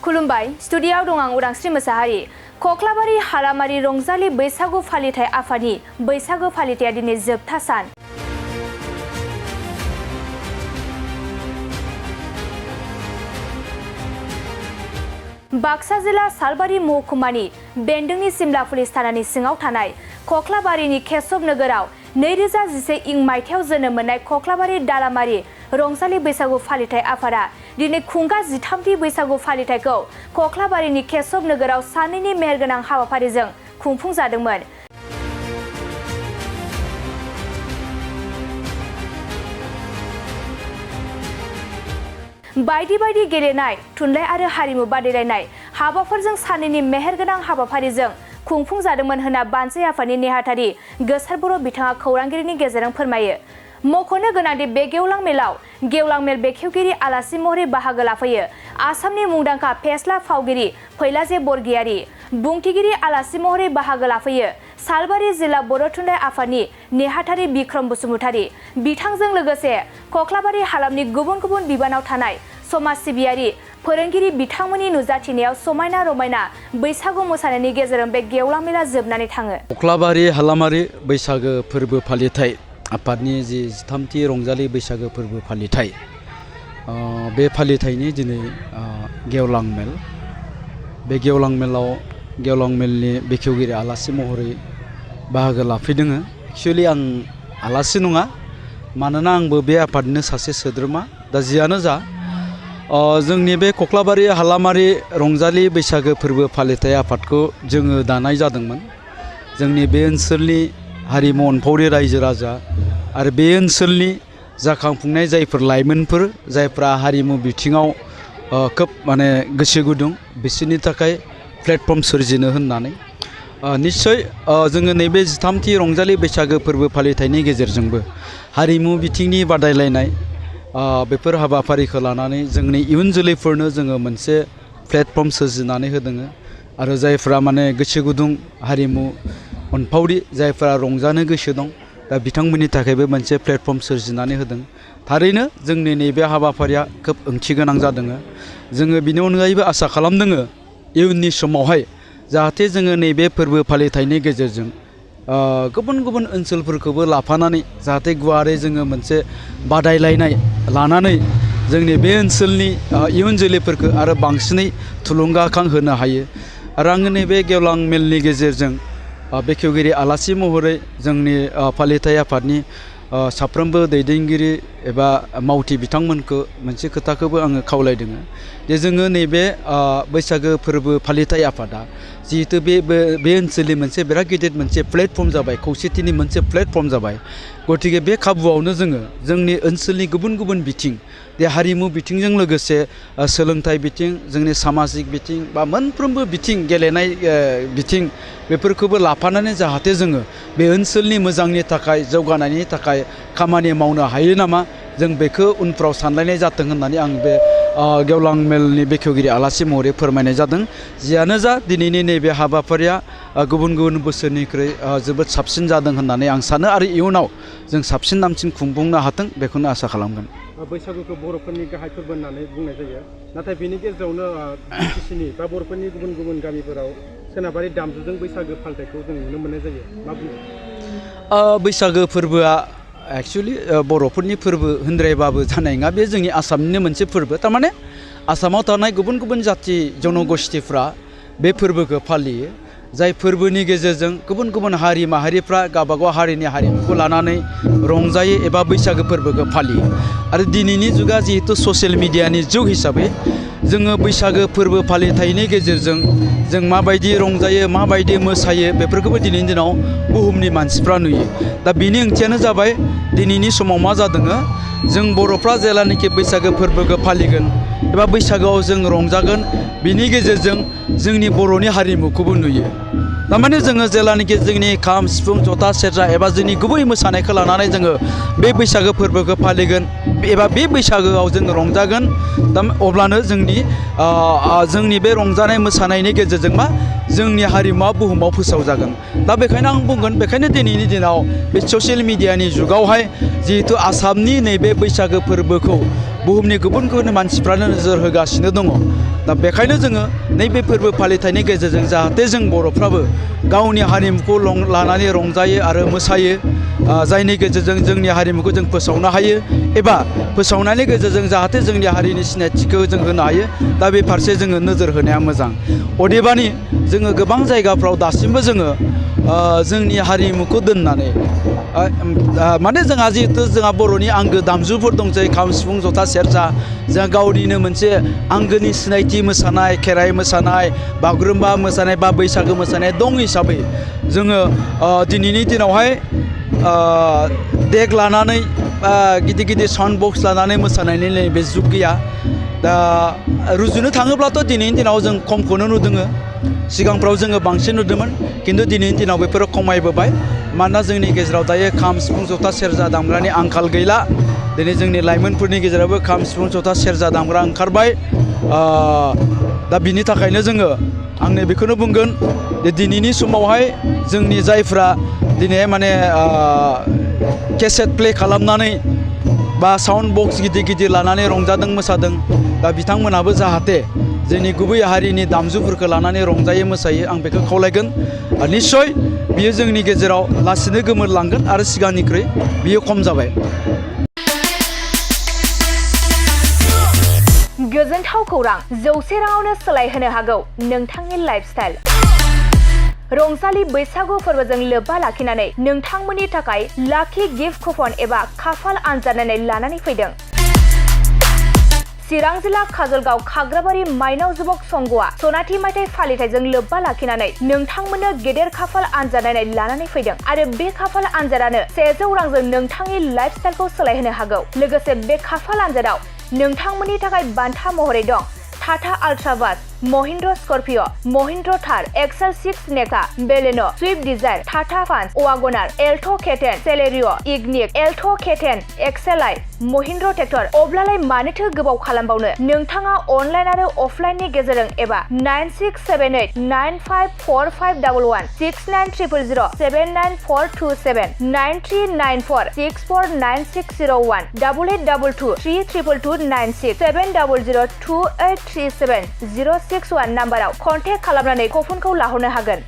खुलुमबाय स्टुडियोआव दं आं उदांस्रि मोसाहारि। कक्लाबारि हालामारि रंजालि बैसागु फालिथाय आफादनि बैसागु फालिथाया दिनै जोबथा सान। बाक्सा जिल्ला सालबारि महकुमानि बेन्दोंनि सिमला पुलिस थानानि सिङाव थानाय कक्लाबारिनि केशव नोगोराव 2011 इं मायथाइयाव जोनोम मोननाय कक्लाबारि दालामारि रंजालि बैसागु फालिथाय आफादा दिनै खुंगा 13थि बैसागु फालिथायखौ कक्लाबारिनि केशव नोगोराव सानैनि मेहेरगोनां हाबाफारिजों खुंफुंजादोंमोन। बायदि बायदि गेलेनाय थुनलाइ आरो हारिमु बादायलायनाय हाबाफोरजों सानैनि मेहेरगोनां हाबाफारिजों खुंफुंजादोंमोन होनना बानजाय आफादनि नेहाथारि गोसार बर' बिथाङा खौरांगिरिनि गेजेरजों फोरमायो। मख'नो गोनांदि बे गेवलां मेलाव गेवलां मेल बेखेवगिरि आलासि महरै बाहागो लाफैयो आसामनि मुंदांखा फेस्ला फावगिरि फैलाजे बरगयारी, बुंथिगिरि आलासि महरै बाहागो लाफैयो सालबारि जिल्ला बर' थुनलाइ आफादनि नेहाथारि बिक्रम बसुमतारी, बिथांजों लोगोसे कक्लाबारि हालामनि गुबुन गुबुन बिबानाव थानाय समाज सिबियारि फोरोंगिरि बिथांमोननि नुजाथिनायाव समायना रमायना बैसागु मोसानायनि गेजेरजों बे गेवलां मेला जोबनानै थाङो। कक्लाबारि हालामारि बैसागो फोरबो फालिथाय आफादनि जि 13थि रंजालि बैसागो फोरबो फालिथाय बे फालिथायनि दिनै गेवलां मेल। बे गेवलां मेलाव गेवलां मेलनि बेखेवगिरि आलासि महरै बाहागो लाफैदों। एक्चुअलि आं आलासि नङा, मानोना आंबो बे आफादनिनो सासे सोद्रोमा। दा जियानो जा जोंनि बे कक्लाबारि हालामारि रंजालि बैसागो फोरबो फालिथाय आफादखौ जोङो दानाय जादोंमोन। जोंनि बे ओनसोलनि हारिमु अनफावरि रायजो राजा आरो बे ओनसोलनि जाखांफुंनाय जायफोर लाइमोनफोर जायफ्रा हारिमु बिथिङाव खोब गोसो गुदुं, बिसोरनि थाखाय प्लेटफर्म सोरजिनो होननानै निश्चय जोङो नैबे 13थि रंजालि बैसागो फोरबो फालिथायनि गेजेरजोंबो हारिमु बिथिंनि बादायलायनाय बेफोर हाबाफारिखौ लानानै जोंनि इयुन जोलैफोरनो जोङो मोनसे प्लेटफर्म सोरजिनानै होदों। आरो जायफ्रा गोसो गुदुं हारिमु अनफावरि जायफ्रा रंजानो गोसो दं, दा बिथांमोननि थाखायबो मोनसे प्लेटफर्म सोरजिनानै होदों। थारैनो जोंनि नैबे हाबाफारिया खोब ओंथि गोनां जादों। जोङो बिनि अनगायैबो आसा खालामदों इयुननि समावहाय जाहाथे जोङो नैबे फोरबो फालिथायनि गेजेरजों गुबुन गुबुन ओनसोलफोरखौबो लाफानानै जाहाथे गुवारै जोङो मोनसे बादायलायनाय लानानै जोंनि बे ओनसोलनि इयुन जोलैफोरखौ आरो बांसिनै थुलुंगाखां होनो हायो। आरो आङो नैबे गेवलां मेलनि गेजेरजों बेखेवगिरि आलासि महरै जोंनि फालिथाय आफादनि साफ्रोमबो दैदेनगिरि एबा मावथि बिथांमोनखौ मोनसे खोथाखौबो आङो खावलायदों जे जोङो नैबे बैसागो फोरबो फालिथाय आफादा जिहेतु बे ओनसोलनि मोनसे बिराद गिदिर मोनसे प्लेटफर्म जाबाय, खौसेथिनि मोनसे प्लेटफर्म जाबाय। गतिके बे खाबुआवनो जोङो जोंनि ओनसोलनि गुबुन गुबुन बिथिं बे हारिमु बिथिंजों लोगोसे सोलोंथाइ बिथिं, जोंनि सामाजिक बिथिं बा मोनफ्रोमबो बिथिं गेलेनाय बिथिं बेफोरखौबो लाफानानै जाहाथे जोङो बे ओनसोलनि मोजांनि थाखाय जौगानायनि थाखाय खामानि मावनो हायो नामा, जों बेखौ उनफ्राव सानलायनाय जाथों होननानै आं बे गेवलां मेलनि बेखेवगिरि आलासि महरै फोरमायनाय जादों। जियानो जा दिनैनि नैबे हाबाफारिया गुबुन गुबुन बोसोरनिख्रुइ जोबोद साबसिन जादों होननानै आं सानो आरो इयुनाव जों साबसिन हामसिन खुंफुंनो हाथों बेखौनो आसा खालामगोन। बैसागुखौ बर'फोरनि गाहाय फोरबो होननानै बुंनाय जायो, नाथाय बेनि गेजेरावनो बिटिसिनि बा बर'फोरनि गुबुन गुबुन गामिफोराव सोनाबारि दामजुजों बैसागो फालिथायखौ जों नुनो मोननाय जायो। मा बुङो? बैसागो फोरबोआ एक्चुअलि बर'फोरनि फोरबो होनद्रायबाबो जानाय नङा। बे जोंनि आसामनिनो मोनसे फोरबो। थारमाने आसामाव थानाय गुबुन गुबुन जाथि जनगोष्ठीफ्रा बे फोरबोखौ फालियो। जाय फोरबोनि गेजेरजों गुबुन गुबुन हारि माहारिफ्रा गावबागाव हारिनि हारिमुखौ लानानै रंजायो एबा बैसागो फोरबोखौ फालियो। आरो दिनैनि जुगा जिहेतु ससियेल मिडियानि जुग हिसाबै जोङो बैसागो फोरबो फालिथायनि गेजेरजों जों माबायदि रंजायो, माबायदि मोसायो बेफोरखौबो दिनैनि दिनाव बुहुमनि मानसिफ्रा नुयो। दा बिनि ओंथियानो जाबाय दिनैनि समाव मा जादों, जों बर'फ्रा जेलानाखि बैसागो फोरबोखौ फालिगोन एबा बैसागोआव जों रंजागोन, बिनि गेजेरजों जोंनि बर'नि हारिमुखौबो नुयो। थारमाने जोङो जेलानाखि जोंनि खाम, सिफुं, जथा, सेरजा एबा जोंनि गुबै मोसानायखौ लानानै जोङो बे बैसागो फोरबोखौ फालिगोन एबा बे बैसागोआव जोङो रंजागोन, अब्लानो जोंनि बे रंजानाय मोसानायनि गेजेरजों मा जोंनि हारिमुवा बुहुमाव फोसावजागोन। दा बेखायनो आं बुंगोन, बेखायनो दिनैनि दिनाव बे ससियेल मिडियानि जुगावहाय जिहेतु आसामनि नैबे बैसागो फोरबोखौ बुहुमनि गुबुन गुबुन मानसिफ्रानो नोजोर होगासिनो दङ दा बेखायनो जोङो नैबे फोरबो फालिथायनि गेजेरजों जाहाथे जों बर'फ्राबो गावनि हारिमुखौ लानानै रंजायो आरो मोसायो जायनि गेजेरजों जोंनि हारिमुखौ जों फोसावनो हायो एबा फोसावनायनि गेजेरजों जाहाथे जोंनि हारिनि सिनायथिखौ जों होनो हायो दा बे फारसे जोङो नोजोर होनाया मोजां अदेबानि जोङो गोबां जायगाफ्राव दासिमबो जोङो जोंनि हारिमुखौ दोननानै माने जोंहा जिहेथु जोंहा बर'नि आंगो दामजुफोर दं जेरै खाम सिफुं जथा सेरजा जोंहा गावनिनो मोनसे आंगोनि सिनायथि मोसानाय खेराइ मोसानाय बागुरुम्बा मोसानाय बा बैसागो मोसानाय दं हिसाबै जोङो दिनैनि दिनावहाय देग लानानै गिदिर गिदिर साउन्ड बक्स लानानै मोसानायनि नैबे जुग गैया दा रुजुनो थाङोब्लाथ' दिनैनि दिनाव जों खमखौनो नुदोङो सिगांफ्राव जोङो बांसिन नुदोंमोन खिन्थु दिनैनि दिनाव बेफोरो खमायबोबाय मानोना जोंनि गेजेराव दायो खाम सिफुं जथा सेरजा दामग्रानि आंखाल गैला दिनै जोंनि लाइमोनफोरनि गेजेरावबो खाम सिफुं जथा सेरजा दामग्रा ओंखारबाय दा बिनि थाखायनो जोङो आंनो बेखौनो बुंगोन जे दिनैनि समावहाय जोंनि जायफ्रा दिनै माने केसेट प्ले खालामनानै बा साउन्ड बक्स गिदिर गिदिर लानानै रंजादों मोसादों दा बिथांमोनाबो जाहाथे जोंनि गुबै हारिनि दामजुफोरखौ लानानै रंजायो मोसायो आं बेखौ खावलायगोन निस्सय बियो जोंनि गेजेराव लासैनो गोमोरलांगोन आरो सिगांनिख्रुइ बियो खम जाबाय गोजोनथाव खौरां 100 राङावनो सोलायहोनो हागौ नोंथांनि लाइफस्टाइल रंजालि बैसागु फोरबोजों लोब्बा लाखिनानै नोंथांमोननि थाखाय लाखि गिफ्ट कुपन एबा खाफाल आनजाद नायनाय लानानै फैदों चिरां जिल्ला काजलगाव खाग्राबारि माइनाव जुबक संघआ सनाथि मायथाइ फालिथायजों लोब्बा लाखिनानै नोंथांमोननो गेदेर खाफाल आनजाद नायनाय लानानै फैदों आरो बे खाफाल आनजादानो 100 रांजों नोंथांनि लाइफस्टाइलखौ सोलायहोनो हागौ लोगोसे बे खाफाल आनजादाव नोंथांमोननि थाखाय बान्था महरै दं Tata ultra bus Mahindra Scorpio Mahindra Thar XL 6 नेका Baleno Swift Dzire Tata Punch WagonR Alto K ten Celerio Ignis Alto K ten एक्सेलाइ महिन्द्र ट्रेक्टर अब्लालाय मानोथो गोबाव खालामबावनो नोंथाङा अनलाइन आरो अफलाइननि गेजेरजों एबा 9678954511 6900079427 9394649601 8822322296 7002837 061 नाम्बाराव कन्टेक्ट खालामनानै कुपनखौ लाहरनो हागोन।